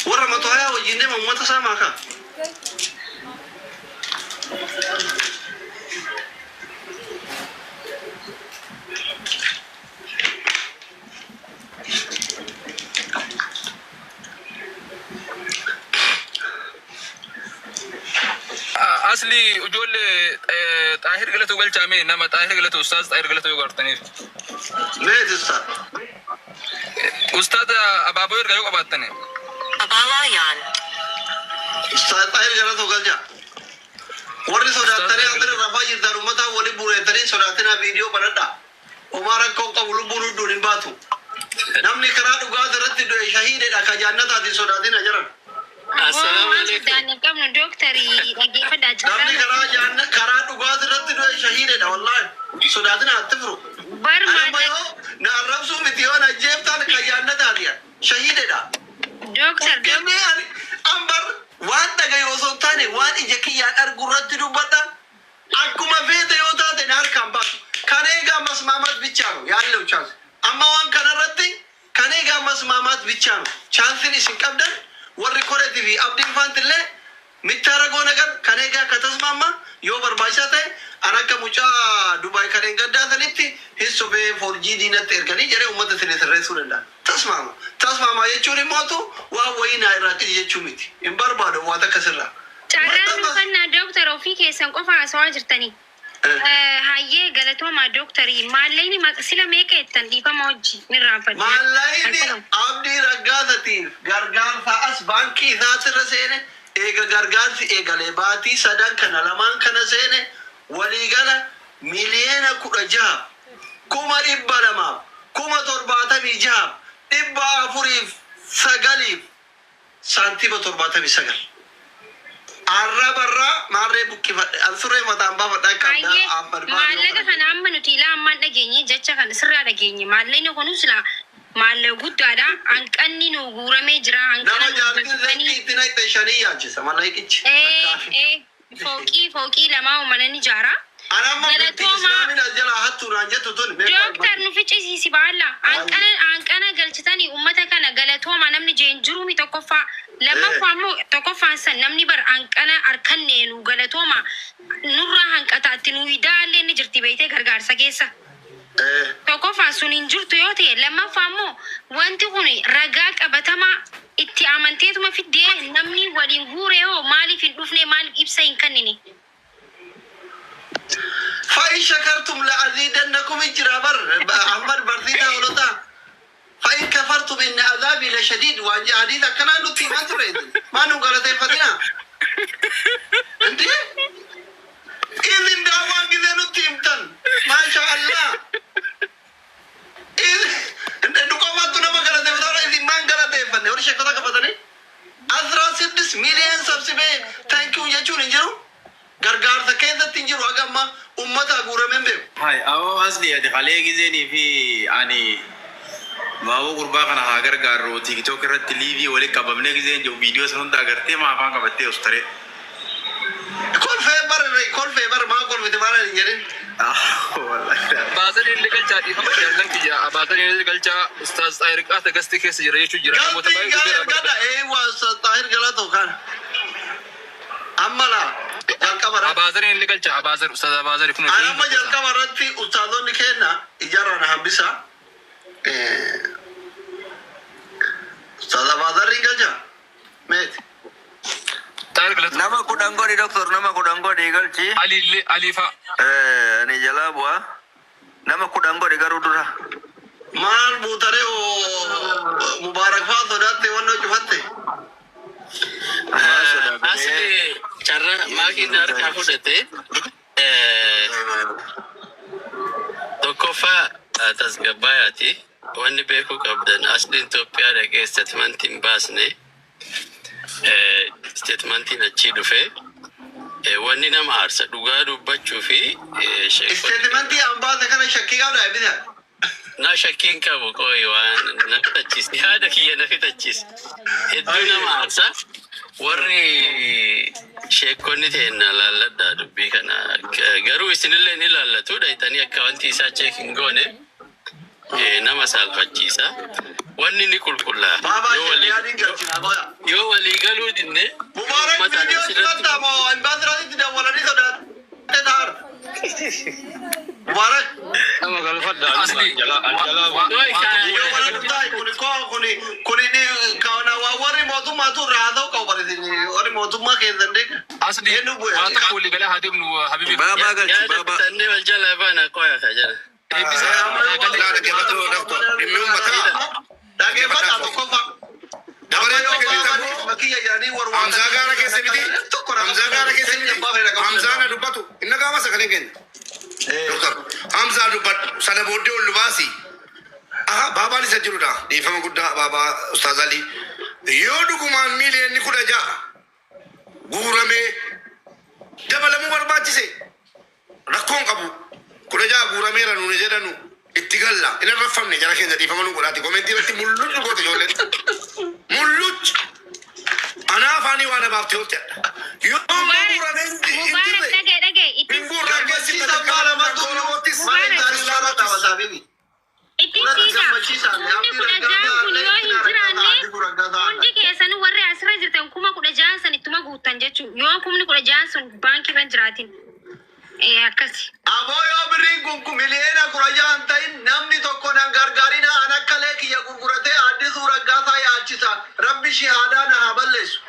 Warra 120 wajjin deema uummata saamaa kaa. Asli ijoollee Xaahir Galatuu galchaa mee nama Xaahir Galatuu, Ustaaz Xaahir Galatuu yoo gartaniif. Meeti ustaad? Ustaaz abaaboo erga yoo qabaattani. Ustaad Xaahir Galatuu galchaa. Warri sodaattanii asirra rafaa jirtan, uummataa waliin bureettanii sodaatinaa, viidiyoo banadhaa. Homaa rakkoo qabu, lubbuun hudduun hin baatu. Namni karaa dhugaati irratti du'e shahiidedha, ka jaannataatiin sodaatina jiran. Assalaamu Waan alaikum. sodaanne qabnu, dooktarii, dhaggeeffadhaa Namni carraa. karaa jaanna karaa dhugaati irratti du'e shahiidedha, wallaahi. Sodaatina atti firu. Bar Ani amma maallaqa yoo na arrabsuu miti, yoo na jeeftaan ka jaannataati shahiidedha. Dooktar. Kennee ani ambar waan dhagayu osoo hin taane waan ija kiyyaan argu irratti dubbadha. Akkuma feete yoo taate na harkaan baasu. ከኔ ጋር መስማማት ብቻ ነው ያለው chance. Amma waan kanarratti ከኔ ጋር መስማማት ብቻ ነው chance iin isin qabdan. Warri koreetii fi abdiin faantillee የምታረገው ነገር ከኔ ጋር ከተስማማ yoo barbaachisaa ta'e an akka mucaa Dubaay kanneen gaddaatanitti hin sobee forjii diinatti erganii jedhee uummata isin sirreessuu danda'a. Tasmaama. Tasmaama jechuun immootu waan wayii naa irraa qiji jechuu miti. Hin barbaadu waan takka sirraa. Carraan dhufannaa, dooktar, ofii keessan qofa haasawaa jirtanii. Hayyee, galatoomaa dooktarii. Maallaqni sila meeqa jettan? Dhiifama hojii ni raanfadhu. Maallaqni Abdii Raggaasatiif gargaarsa as baankii isaatirra seene, eega gargaarsi eegalee baatii sadan kana lamaan kana seene, waliigala 16,276,409.79. Arrabarraa maarree buqqifadhe an surree mataan baafadha akka Hayyee, maallaqa kana amma nuti ilaa ammaan dhageenye, jecha kana sirraa dhageenye, maallaqni kunis silaa maallaqa guddaadha. Hanqanni nu guuramee jira. Nama Hanqana nu jaartiin galchitanii. zayitii itti naqxe shanii yaachisa mallaqichi. Fooqii lamaa mana ni ijaara. Anamma bitti Galatoomaa. islaamin as jalaa hattuudhaan jettu tun. Dooktar, nu ficcisiisi baalla. Hanqana galchitanii uummata kana galatooma namni jeen jiruumi tokkoffaa. Lammaffaa immoo tokkoffaan san namni bar hanqana harkanne nu galatooma nurraa hanqataatti nu idaallee ni jirti beeytee gargaarsa keessa. Tokkoffaa sun hin jirtu yoo ta'e, lammaffaa immoo wanti kun ragaa qabatamaa itti amanteetuma fiddee namni waliin guure hoo maaliif hin dhufne, maaliif ibsa hin kennine? فإن شكرتم لأزيدنكم jira bar Ahmad barsiisaa olotaa. فإن كفرتم إن عذابي لشديد waan hadiis akkanaa nutti himaa ture. Maa nu galateeffatina? እንዴ, isin daawwaan gisee nutti himtan, maasha Allah. Nu qofaattu nama galateeffata, isin maan galateeffanne? Warri sheekota qabatanii 16 ሚሊዮን ሰብስቤ thank you jechuun hin jiru. Gargaarsa keessatti hin jiru, haga amma ummata guurameen beeku. Hai, awoo asli ati kalee gizeenii fi ani baaboo gurbaa kana haa gargaarru TikTok irratti live walitti qabamnee gizeen jiru, viidiyoo sana hunda agartee maa afaan qabattee os taree. Kolfee bar, kolfee bar, maa kolfite maal hin jedhin. Wallahi. Baazanii illee galchaa, dhiifama jaallan kiyya. Baazanii illee galchaa, Ustaaz Xaahir Qaata gastii keessa jira jechuu jira. Namoota Galtii baay'ee gaala jira. Ergadha ee waa Xaahir Galatoo kana. Amma laa jalqaba irratti. Abaazanii illee galchaa, Abaazar, Ustaaz Abaazar kun. Ani amma jalqaba irratti ustaazonni kenna ijaarraa na hambisa. Ustaaz Abaazarri galcha. Meeti. Xaahir Galatoo. Nama 10 godhi, doktor, nama 10 godhi galchi. Ali illee, Aliifaa. Ani jalaa bu'aa. Nama 10 godhi garuu dura. Maal buutaree Mubaarak faa sodaatte wannoo cufatte. Maal sodaatanii? Asli carraa maakiin harkaa fudhate, tokkoffaa tasgabbaayaati. Wanni beekuu qabdan, asliin Itoophiyaa dhaqee statement iin baasne, statement iin achii dhufe, wanni nama aarsa dhugaa dubbachuu fi sheekonni Statement ii ambaasa kana shakkii qabda ebisa. Na shakkiin qabu, qoyi, waan na fitachiise, yaada kiyya na fitachiise. Hedduu nama aarsa. Warri sheekonni teenna laalladhaa dubbii kana, garuu isinillee ni laallatu dhayitanii akka wanti isaa check hin goone nama saalfachiisa. Wanni ni qulqullaa. Baabaa Yoo waliin yaadiin galchina qoya. yoo dinne. Mubaarak Uummataan viidiyoo asirratti sitti moo imbaasiraatti dawwalanii sodaatee taa'an. Mubaarak Nama galfadha. Asli Qoy waan viidiyoo tokko wala taa'e kuni koo kuni kuni kana warri mootummaatu irraa haasa'u qabu bareedin warri mootummaa keessan deega. Asli Eenyu bu'e? waan tokko walii galee haa deemnu habibi. Baabaa galchi yaada baabaa. bitannee wal jala baana qoya ka jala. Eebbisa. Laa dhaggeeffatu doctor. Dhimmi uummataa. Dhaggeeffadhaa tokkoffaa. Dabaree dhaggeeffatu immoo Hamzaa gaara keessa miti. Hamzaa gaara keessa miti. Hamzaa na dubbatu. Inni qaama sagalee kenna. Doctor Hamzaa dubbadhu. Sana booddee ol nu baasi. Aha baabaan isa jirudha. Dhiifama guddaa baabaa Ustaaz Alii. Yoo dhugumaan miiliyoonni 16 guuramee dabalamuu barbaachise rakkoon qabu. 16 guurameera nuuni jedhanu itti galla. Inni raffamne jara keenya dhiifama nu godhaati. Comment irratti mullucci goote ijoolleen. Mullucci. Anaa afaanii waan abaafte yoo ta'edha. Yoo immoo guuramee hin Mubaarak jirre dhagaye dhagaye hin ittiin guurraan keessi ittiin siiqa. Kumni 16n kun yoo hin jiraanne hundi keessan warri asirra jirtan 16,000 san ittuma guuttan jechuudha. Yoo kumni 16n sun baankii irra hin jiraatin. Akkasi. Aboo yoo birriin kun miliyoona 16 ta'in namni tokko nan gargaarina an akka leekiyya gurguratee Addisuu Raggaasaa yaachisa. Rabbi shahaadaa na haa balleessu.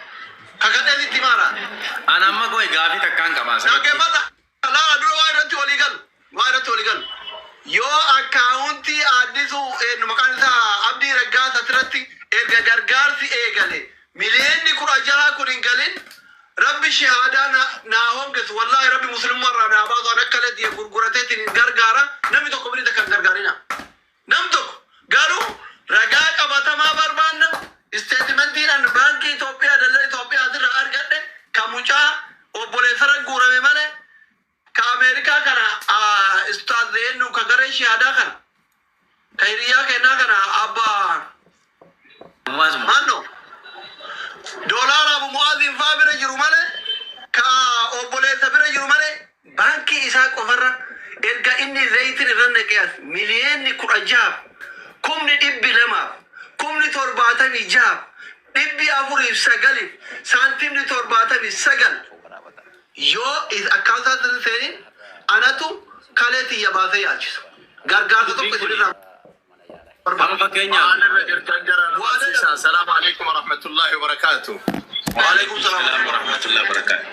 Kakadheen itti maara. Ana amma qoy gaafii takkaan qaba asirratti. Dhaggeeffadha. Laala dura waa irratti walii galu. Waa irratti walii galu. Yoo akkaawuntii Addisuu eenyu maqaan isaa Abdii Raggaasaa irratti erga gargaarsi eegale miliyoonni 16 kun hin galin Rabbi shahaadaa naa hongesu wallaahi Rabbi muslimummaa irraa naa baasu an akka leeti gurgurateetiin hin gargaara namni tokko birii takka hin gargaarina. Nam tokko garuu ragaa qabatamaa barbaanna statementiin an baankii Itoophiyaa daldala Itoophiyaa irraa argadhe ka mucaa obboleessarra guurame malee ka Ameerikaa kana ustaaz eenyu ka garee shahaadaa kana ka hiriyaa kennaa kana abbaa Muwaazuma. Manno doolaara Abu Mu'aazin faa bira jiru malee ka obboleessa bira jiru malee baankii isaa qofarra erga inni zayitiin irra naqee as miliyoonni 16f kumni 200f kumni 76f 409f saantimni 79 yoo akkaataa itti seenin anatu kalee tiyya baasee yaalchisa. Gargaarsa tokko isinirraa Amma barbaada. fakkeenyaaf Waan irra jirtan jara nama barsiisaa. Salaamu alaikum warahmatullahi wabarakaatu. Waalaikum salaam. Salaam warahmatullahi wabarakaatuh.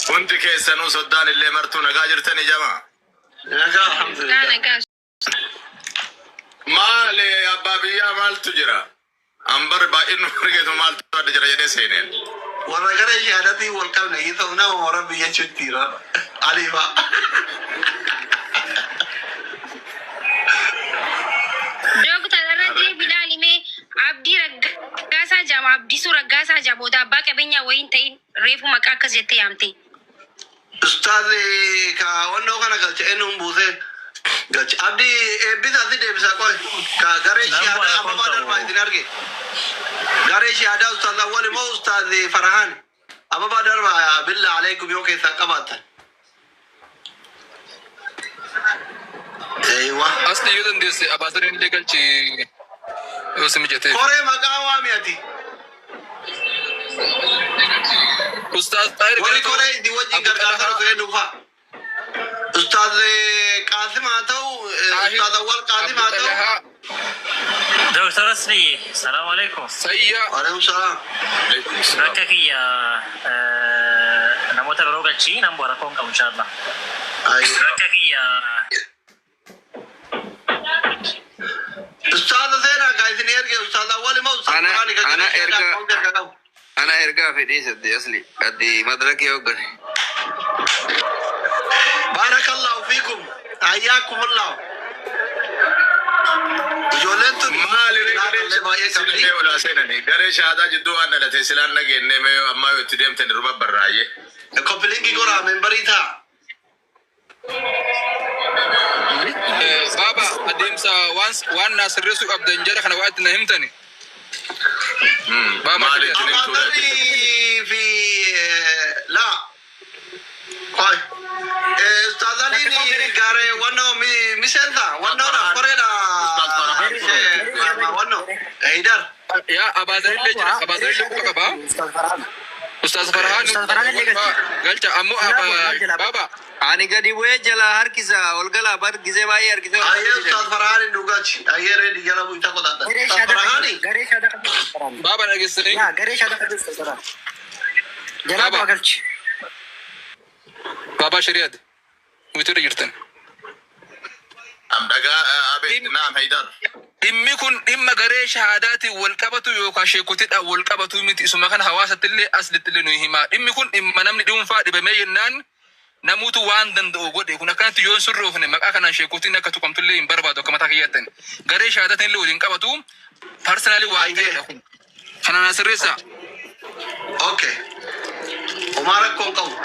Hundi keessanuu soddaan illee martuu nagaa jirtanii jama. Nagaa alhamdulillah. Nagaa. Maali abbaa biyyaa maaltu jira? Ambar baay'een nu argeetu maaltu adda jira jedhee seeneen. Warra gara shahaadatiin wal qabne isa nama warra biyya chuttiira. Aliifa. Dooktar irra deebi ilaalimee Abdii Raggaasaa Jaama Abdiisuu Raggaasaa Jaabooda abbaa qabeenyaa wayiin ta'in reefu maqaa akkas jettee yaamte. Ustaaz ka wannoo kana galche eenyuun buusee galche. Abdii eebbisa asi deebisaa qoy. Ka garee Nan bu'a shahaadaa rakkoon abbabaa darbaa qabu. isin arge. Garee shahaadaa ustaaz awwal immoo ustaaz Farahaan. Abbabaa darbaa billa alaikum yoo keessaa qabaattan. Eeywa. Asli yoo dandeesse abaasariin illee galchi yoo si mijateef. Koree maqaa waami ati. Ustaaz Xaahir Warri Galatoo koree isin wajjin Abu gargaarsa Xalahaa dhufe eenyu fa'a? Ustaaz Qaasim haa ta'u, Xaahir Ustaaz Awwal Qaasim Abu haa ta'u. Xalahaa Dr. Asli, salaam alaikum. Sayyaa Waalaikum salaam. Bakka kiyya namoota biroo galchii nan bu'a rakkoon qabu inshallah. Bakka kiyya Ustaaza seenaa ka isin erge Ustaaz Awwal immoo Ustaaz Ana Quraani ka ana garee shahaadaa erga kaawunti harka qabu. ana ergaa fedhii sadde asli ati madraki hooggane. Baarakallahu fiikum. Hayyaakumullahu. Ijoolleen tun Maali naatallee baay'ee qabdi. garee olaa seenanii garee shahaadaa jidduu waan dhalate silaan nageenne mee ammaa yoo itti deemtan irra barraayee. Copy link godhaa membarii ta'a. Baaba adeemsa waan naa sirreessuu qabdan jara kana waa itti na himtani. Baaba Maali sirreessa. itti himtuudha? Abaadalli fi laa. Qoy. Ustaaz Aliin gaaree wannoo miseensa wannoodha koreedha. Wannoo. Hidar. Yaa abaadarillee jira abaadarillee quba qaba. Ustaaz Farhaan Ustaaz Farhaan illee galchi. Galcha ammoo Jalaa bu'a, maal jalaa bu'a? baaba. Ani gadi bu'ee jalaa harkisa ol galaa bar gizee baay'ee harkisee ol Ayyee galuu Ustaaz dida. Farhaani dhugachi. Ayyee reedi jala bu'ita qotaadha. Garee Ustaaz shaadaa Farhaani. qabdu. Garee shaadaa qabdu Ustaaz Farhaan. Baaba dhageessanii. Yaa garee shaadaa qabdu Ustaaz Farhaan. Jalaa Baaba. bu'a galchi. Baabaa shari'aati. Nuti jirtan. Am dhagaa abeet naam Haydar. Dhimmi kun dhimma garee shahaadaatiin wal qabatu yookaan sheekotidhaan wal qabatu miti. Isuma kana hawaasatti illee aslitti illee nuyi himaa. Dhimmi kun dhimma namni dhuunfaa dhibamee jennaan namuutu waan danda'u godhe. Kun akkanatti yoo hin sirroofne maqaa kanaan sheekotiin akka tuqamtullee hin barbaadu akka mataa kiyyaattan. Garee shahaadaatiin illee waliin qabatu personally waan ta'edha kun. Kana naa sirreessaa. Okay. Homaa rakkoon qabu.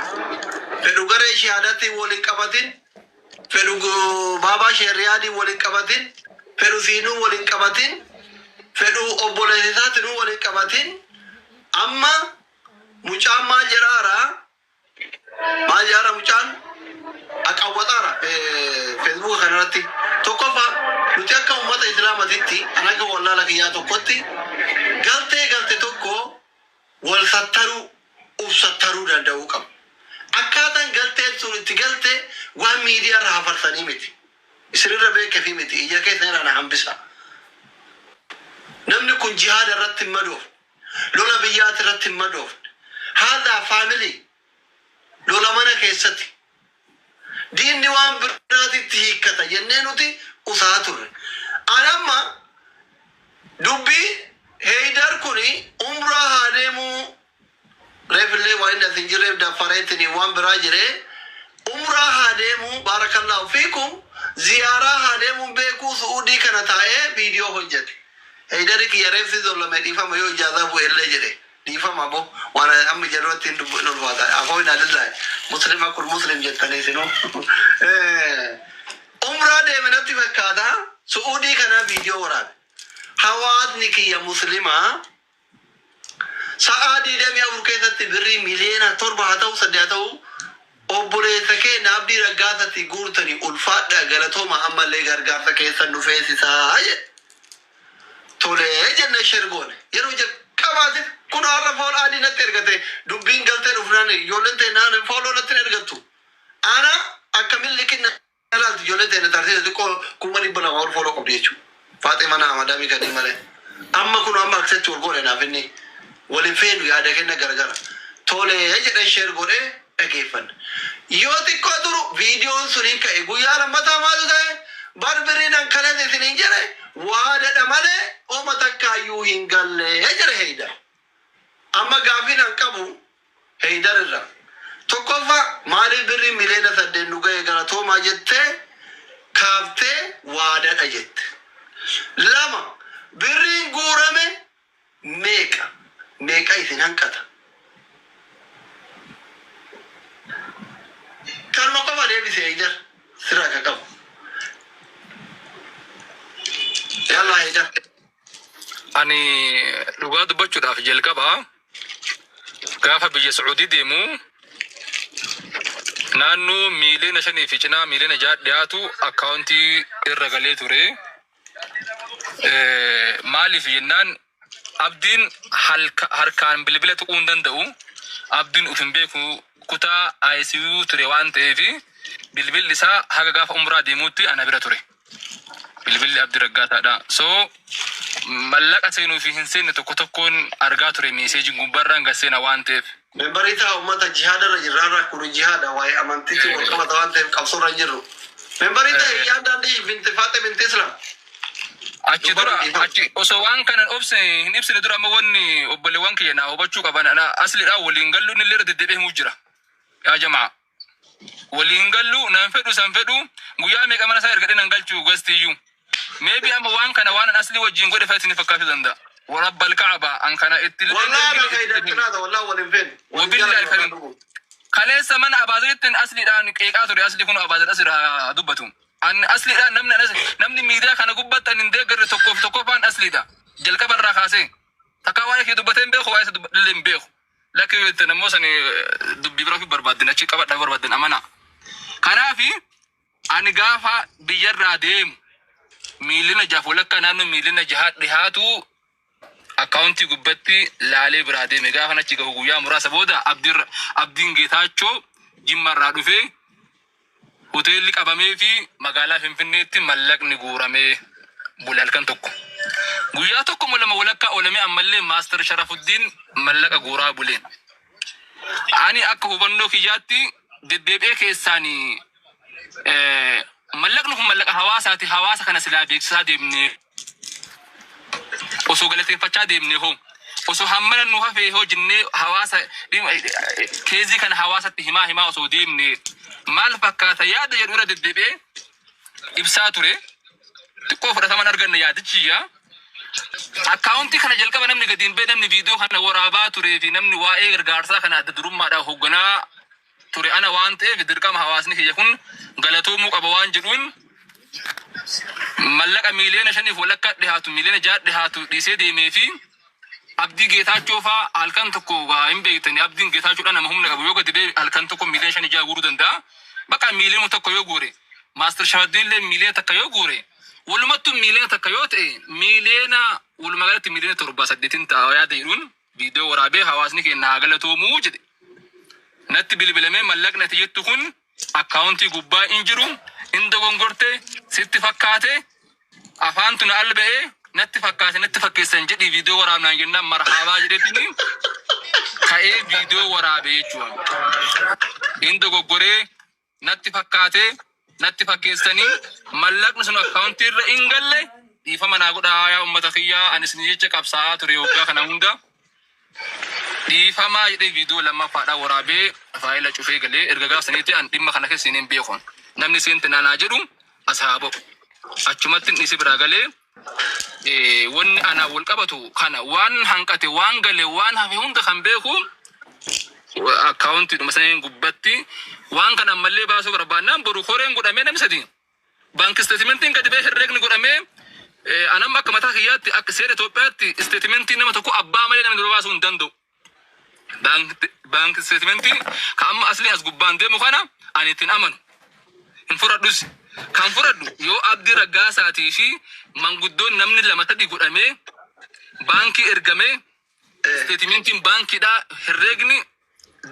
Fedhu garee shahaadaatiin waliin qabatin, fedhu baabaa sheeriyaadiin waliin qabatin, fedhu siinuu waliin qabatin, fedhu obboleessa isaatinuu waliin qabatin. Amma mucaan maal jedhaara? Maal jedhaara mucaan? Aqawwaxaara feesbuuka kanarratti. Tokkoffaa nuti akka uummata islaamatitti an akka wallaala kiyyaa tokkotti galtee galte tokko wal sattaruu uf sattaruu danda'uu qaba. Akkaataan galteen sun itti galte waan miidiyaa irra hafarsanii miti. Isinirra beekefi miti. Ija keessa irraa na hambisa. Namni kun jihaada irratti hin madoofne. Lola biyyaati irratti hin madoofne. Haadhaa family lola mana keessatti. Diinni waan biraatitti hiikkata jennee nuti usaa turre. Anamma dubbii Heydar kuni umraa haa deemuu reefillee waan inni as hin jirreef daffareetiin waan biraa jiree umraa haa deemuu baarakallahu fiikum ziyaaraa haa deemuun beekuu su'uudii kana taa'ee viidiyoo hojjete. Heydari kiyya reefsi zollame dhiifama yoo ijaazaa bu'ellee jedhe dhiifama bo waan amma jedhutti hin dubbu hin ulfaata. Afoo hin adillaahi muslima kun muslim jettanii isinuu. Umraa deeme natti fakkaata su'uudii kana viidiyoo waraabe. Hawaasni kiyya muslimaa sa'aa 24 keessatti birrii miliyoona 7 haa ta'u 8 haa ta'u obboleessa keenya Abdii Raggaasatti guurtanii ulfaadha galatooma ammallee gargaarsa keessan nu feesisaa jedhe. Tolee jenne share goone yeroo jalqabaatiif kun har'a fool adii natti ergate dubbiin galtee dhufnaan ijoolleen ta'e fooloo natti ergattu. Ana akkamin likinna ilaaltu ijoolleen ta'e tartiiba xiqqoo 200,000 ol fooloo qabdi jechuudha. Faaxee mana amadamii kanneen malee. Amma kun amma akkasitti wal goone naaf inni waliin feenu yaada kenna gargara. Tolee jedhee share godhee dhageeffanne. Yoo xiqqoo turu viidiyoon sun hin ka'e guyyaa lammataa maaltu ta'e barbiriin hankaleen isiniin jedhe waadadha malee oma takkaayyuu hin galle jedhe Heydar. Amma gaafiin an qabu Heydar irraa. Tokkoffaa maaliif birrii miliyoona 8 nu ga'e galatoomaa jettee kaaftee waadadha jette. Lama birriin guurame meeqa? Meeqa isin hanqata? Kanuma qofa deebise Heydar sirraa ka qabu. Yallaa Heydar. Ani dhugaa dubbachuudhaaf jalqaba gaafa biyya Sacuudii deemu naannoo miiliyoona 5 fi cinaa miiliyoona 6 dhiyaatu akkaawuntii irra galee ture. Maaliif jennaan abdiin harkaan bilbila tuquu hin danda'u. Abdiin uf hin beeku kutaa ICU ture waan ta'eef bilbilli isaa haga gaafa umraa deemuutti ana bira ture. Bilbilli Abdii Raggaasaadha. So mallaqa seenuu fi hin seenne tokko tokkoon argaa ture meeseejiin gubbaarraan gad seena waan ta'eef. Membarii ta'a uummata jihaada irra jirra irra kun jihaada waa'ee amantiitti wal qabata waan ta'eef qabsoo irra hin jirru. Membarii ta'e yaadaan binti Faaxe binti Islam. Achi dura achi osoo waan kana obse hin ibsine dura amma wanni obboleewwan kiyya naa hubachuu qaban ana asliidhaan waliin galluun illee irra deddeebi'ee himuu jira. Yaa jamaa waliin gallu nan fedhu san fedhu guyyaa meeqa mana isaa ergadhee nan galchu gastiyyuu. Maybe amma waan kana waan an asli wajjin godhe fa'a isin fakkaachuu danda'a. Warabbal Ka'aba an kana itti illee Wallahi ana ergine itti fayyada illee himu. xinaata wallahi waliin feenu. Waliin Wabillahi jaalannu karim. wallahi. Kaleessa mana abaazaritti asliidhaan qeeqaa ture asli kun abaazar asirraa dubbatu. An asliidhaan namni namni miidiyaa kana gubbatti an hin deeggarre tokkoof tokkoffaan asliidha. Jalqaba irraa kaasee. Takkaa waa'ee kee dubbatee hin beeku waa'ee isa dubbadhillee hin beeku. Lakki yoo jettan ammoo sani dubbii biraa fi barbaaddin achi qabadhaa barbaaddin amana. Kanaafi ani gaafa biyyarraa deemu miiliyoona 6 walakkaa naannoo miiliyoona 6 dhihaatu Akkaawuntii gubbatti laalee biraa deeme. Gaafa achi gahu guyyaa muraasa booda Abdiin Geetaachoo Jimma irraa dhufee hoteelli qabamee fi magaalaa Finfinneetti mallaqni guuramee bule halkan tokko. Guyyaa tokko moo lama walakkaa oolamee ammallee Maastar Sharafuddin mallaqa guuraa bule. Ani akka hubannoo kiyyaatti deddeebi'ee keessaan mallaqni kun mallaqa hawaasaati, hawaasa kana silaa beeksisaa deemnee, osoo galateeffachaa deemnee, hoo osoo hammana nu hafee hoo jennee hawaasa keezii kana hawaasatti himaa himaa osoo deemne maal fakkaata yaada jedhu irra deddeebi'ee ibsaa ture. Xiqqoo fudhataman arganne yaadichiyya. Akkaawuntii kana jalqaba namni gadi hin bee, namni viidiyoo kana waraabaa turee fi namni waa'ee gargaarsaa kana adda durummaadhaan hoogganaa ture ana waan ta'eef, dirqama hawaasni kiyya kun galatoomuu qaba waan jedhuun, mallaqa 5.5 miiliyoona dhihaatu, 6 miiliyoona dhihaatu dhiisee deemee fi Abdii Geetaachoo faa halkan tokko waa hin beektani. Abdiin Geetaachoodha, nama humna qabu yoo gadi bee halkan tokko 5 miiliyoona guuruu danda'a. Bakka 1 miiliyoona yoo guure, Maastar Shafaddin illee 1 miiliyoona yoo guure, walumattuu 1 miiliyoona yoo ta'e, miiliyoona walumaa galatti 7 miiliyoona 8n ta'a yaada jedhuun viidiyoo waraabee hawaasni keenya haa galatoomuu jedhe. Natti bilbilamee, mallaqni ati jettu kun akkaawuntii gubbaa hin jiru, hin dogongorte sitti fakkaate, afaantu na alba'ee natti fakkaate, natti fakkeessan jedhii viidiyoo waraabnaan jennaan, marhaabaa jedheetini ka'ee viidiyoo waraabe jechuudha. Hin dogoggoree natti fakkaate, natti fakkeessanii, mallaqni sun akkaawuntii irra hin galle, dhiifama naa godhaa yaa uummata kiyyaa, ani isin jecha qabsaa'aa ture waggaa kana hunda, dhiifamaa jedhee viidiyoo lammaffaadhaan waraabee faayila cufee galee. Erga gaafsaniitti an dhimma kana keessa hin beeku. Namni seente naanaa jedhu as haa ba'u. Achumatti inni biraa galee wanni anaa wal qabatu kana, waan hanqate, waan gale, waan hafe hunda kan beeku akkaawuntiidhuma saniin gubbatti. Waan kana ammallee baasuu barbaannaan boru koreen godhamee, namni sadi bank statementiin gadi ba'ee herreegni godhamee, anam akka mataa kiyyaatti, akka seera Itoophiyaatti statementii nama tokko abbaa malee namni dura baasuu hin danda'u. Bank statementii ka amma asli as gubbaan deemu kana ani ittiin amanu. Hin fudhadhus. Kan fudhadhu yoo Abdii Raggaasaatii fi manguddoon namni lama sadi godhamee baankii ergamee statementiin baankiidhaa herreegni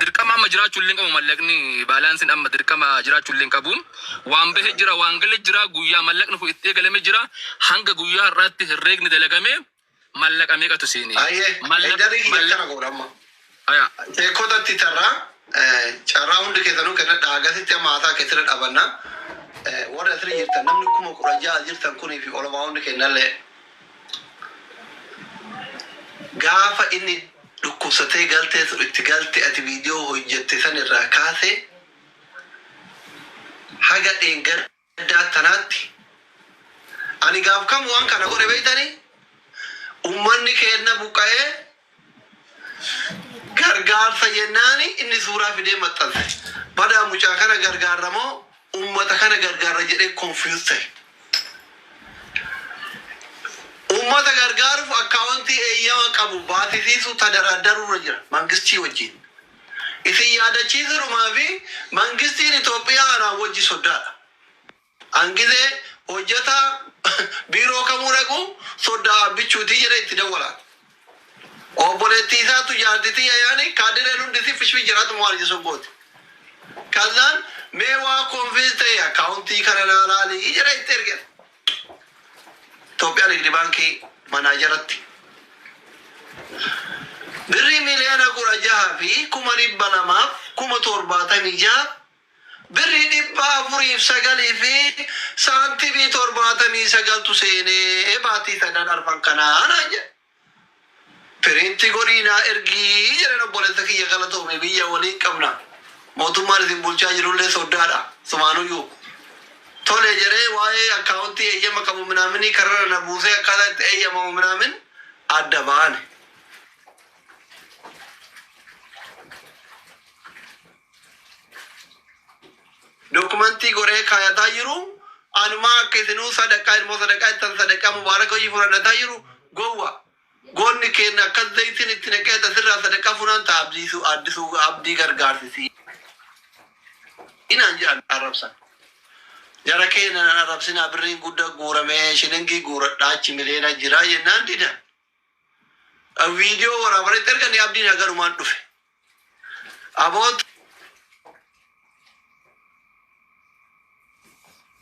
dirqama amma jiraachuu illee hin qabu. Mallaqni balanceiin amma dirqama jiraachuu illee hin qabu. Waan bahe jira, waan gale jira, guyyaa mallaqni kun itti eegalame jira, hanga guyyaa har'aatti herreegni dalagame mallaqa meeqatu seene. Ayyee, darii kiyya akkana godha amma. Aya. Sheekotatti carraa carraa hundi keessanuu kennadha. Agasitti amma haasaa keessatti dhabanna. Warri asirra jirtan, namni 16,000 jirtan kunii fi olomaa'onni kennallee, gaafa inni dhukkubsatee galtee sun itti galte, ati viidiyoo hojjette san irraa kaasee haga dheengaddaa tanaatti ani gaaf kam waan kana godhe beektanii? Ummanni keenna buqqa'ee gargaarsa jennaani inni suuraa fidee maxxanse. Badaa mucaa kana gargaarra moo ummata kana gargaarra jedhee confuse ta'e. Ummata gargaaruuf akkaawuntii eeyyama qabu baasisiisuu tadaraaddaruurra jira mangistii wajjin. Isin yaadachiisuudhumaa fi mangistiin Itoophiyaa anaan wajji soddaadha. Angizee hojjetaa biiroo kamuu dhaqu soddaa abbichuutii jedhee itti dawwala. Obboleettii isaatu jaartitii yaani kaadireen hundi si fishfi jiraatu maal jechuun gooti. Kazaan mee waa confuse ta'e akkaawuntii kana naa laalii jedhee itti erge. Itoophiyaa Nigdi Baankii manaajaratti. Birrii 16,276,076 birrii 409 fi saantimii 79tu seenee baatii sadan arfan kanaa naan jedhe. Print godhii naa ergii jedhan. Obboleessa kiyya, galatoome, biyya waliin qabna. Mootummaan isin bulchaa jirullee soddaadha. Sumaanuyyuu. Tole jedhee waa'ee akkaawuntii eeyyama qabu minaaminii karara na buusee akkaataa itti eeyyamamu minaamin adda baane. Dokumentii godhee kaayataa jiru, anumaa akka isinuu sadaqaa ilmoo sadaqaa ittan sadaqaa mubaaraka hojii fudhadhataa jiru gowwa. Goonni keenya akkas zayitiin itti naqee asirraa sadaqaa funaan ta'a abdiisuu addisuu abdii gargaarsisii. Inaan jedhan arrabsan. Jara keenya nan arrabsinaa, birriin guddaa guuramee shilingii guuradhaa achi miliyoona jira jennaan didan. Viidiyoo waraabanitti erganii abdiin hagarumaan dhufe. Aboot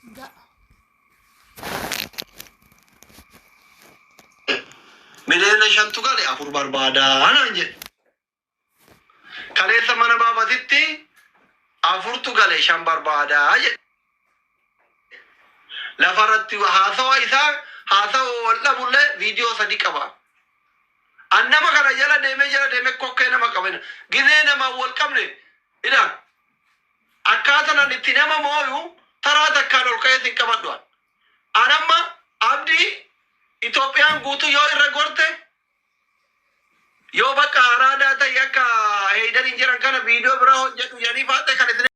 5 miliyoona gale 4 barbaadaa naan jedhe. Kaleessa mana baabatitti 4tu gale 5 barbaadaa jedhe. Lafarratti haasawa isaa haasawa wal dhabullee viidiyoo 3 qaba. An nama kana jala deemee kokkee nama qabina. Gizee namaan wal qabne ila akkaataan an itti nama mooyu taraa takkaan ol ka'ee sin qabadhu. An amma abdii Itoophiyaan guutuu yoo irra gorte yoo bakka araadaa ta'e akka heeydaniin jiran kana viidiyoo biraa hojjedhu jedhanii faaxee kan isin